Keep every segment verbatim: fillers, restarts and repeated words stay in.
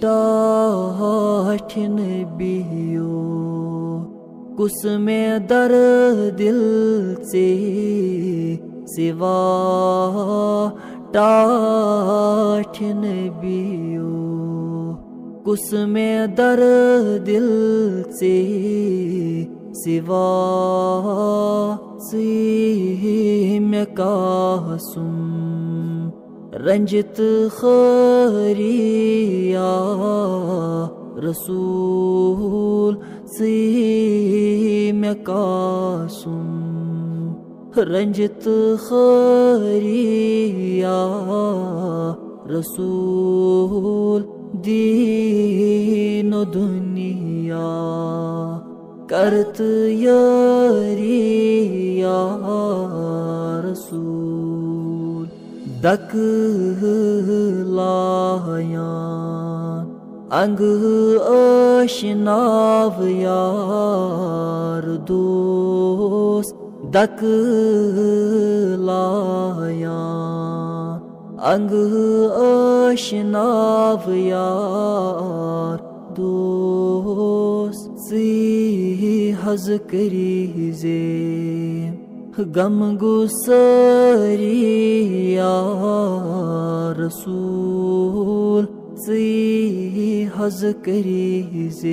ٹاٹھن بِہِیو، کُس مےٚ دردِل ژےٚ سِوا۔ ٹاٹھن بِہِیو، کُس مےٚ دردِل ژےٚ سِوا۔ ژٕے مےٚ قاسم رنجت خٲری یا رسول، ژٕے مےٚ قاسم رنجت خٲری یا رسول۔ دین و دنیا کرت یاری یا رسول۔ دکہٕ لایان انگہٕ آشناو یار دوس۔ دکہٕ لایان انگہٕ آشناو یار دوس۔ ژٕے حظ کٔرِزِ غم گسٲری یا رسول، ژٕے حظ کٔرِزِ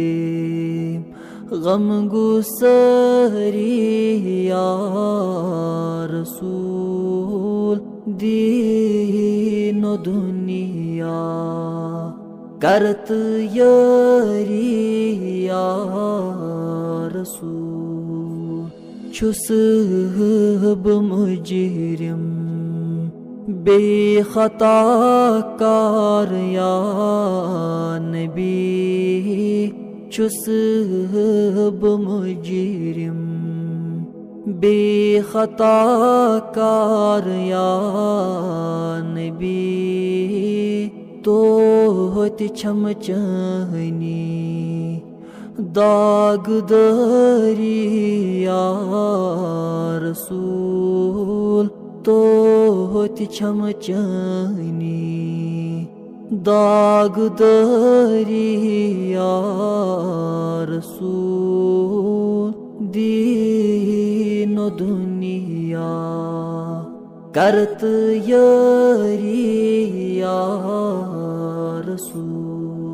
غم گسٲری یا رسول۔ دین و دنیا کرت یاری یا رسول۔ چھُس بہٕ مجرم، بے خطا کار یا نبی۔ چھُس بہٕ مجرم، بے خطا کار یا نبی۔ توتہِ چھم چٲنی داغ دٲری یا رسول، توتہِ چھم چٲنی داغ دٲری یا رسول۔ دین و دنیا کرت یاری یا رسول۔